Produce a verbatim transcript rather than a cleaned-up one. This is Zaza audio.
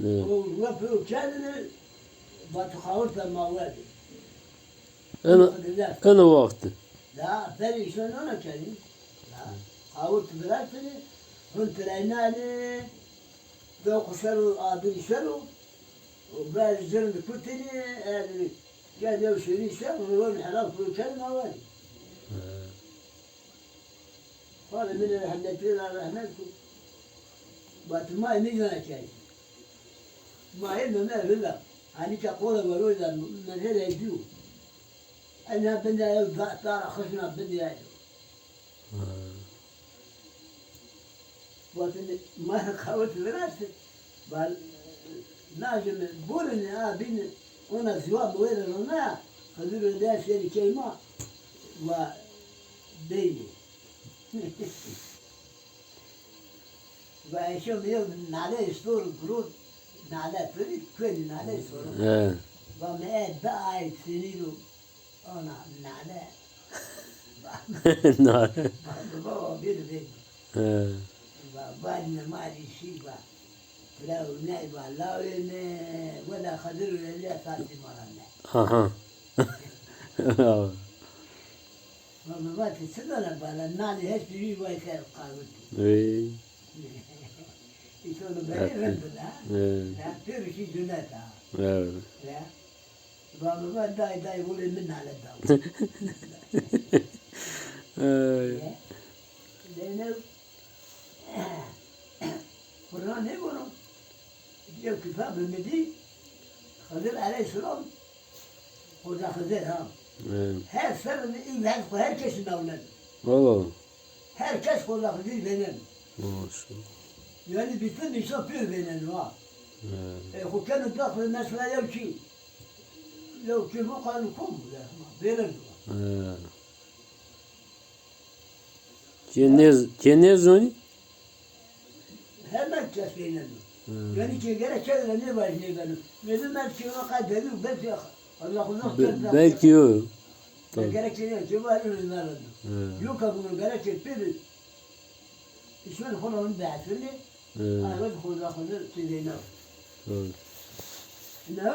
Evet. O ruwe piro kerdine, vatê xawirte ma werdê. Eno, eno wexti. Da, berê îşte nana kenî. Da, xawirte viraştine, hûn tirayna ne, do xu ser o, adil ser o, o ber zirn kutine, yani, gel yew şêrî ser, ruwen helal piro kerdine ma werdê. He. Xalê mi rê rehmetî ra rehmet ku. Vatê ma nîzana key. Ma hê Meme vila. Hanî ke qore wero da mezele dîyo. Ena binde ew da, dara xişna binde ew. Vatê ma qawet viraştê. Val, lajê mi, borê mi a bîn, ona ziwa mi wêre rona, Xizir Önder şêrî key ma, va beynî. Va eşo mi yew nale istor girot, nale pirî, kuenî nale istor. He. Va mi e da ay sinî ro. Ona nale. Nale. Baba, baba, bir, bir. He. Baba, ne mali şey ba. Pira ne ba, lawê ne, wela Xizir Önder sasî marane. Aha. Baba, ti çi dana bala, nali hepsi bir vay ser kavit. Ey. Îsonî berê rind bide, ha? He. Ya, pêro şî cunet, ha. Evet. Ya. Baba, ben day day wulê min nale daw. Ay. Ya. Zeynep, Kur'an ne bunu? Diyor ki, Rabbim dedi, Hızır aleyhisselam, Hoca Hızır ha. Evet. Her serrî illa her, herkesi navnen. Allah Allah. Herkes Hoca Hızır vêneno. Maşallah. Yani bütün insan pir vêneno ha. Evet. E, xo keno daxil mesela yew çî. Yew çî bu kanı kom bu ya. Vêneno. Evet. Kê nêz-, kê nêzonî? Hemen kes vêneno. Hmm. Yani kê gerek çevrede ne var ne benim. Benim ben ki o kadar dedim, belki Allah Allah. Be-, belki o. Tabii. Gerek çevrede ki var ne var. Hmm. Yok abi, gerek çevrede. İsmail Hoca onu beğensin. Hmm. Ay, ben Hoca Hızır çevrede. Hmm. Ne?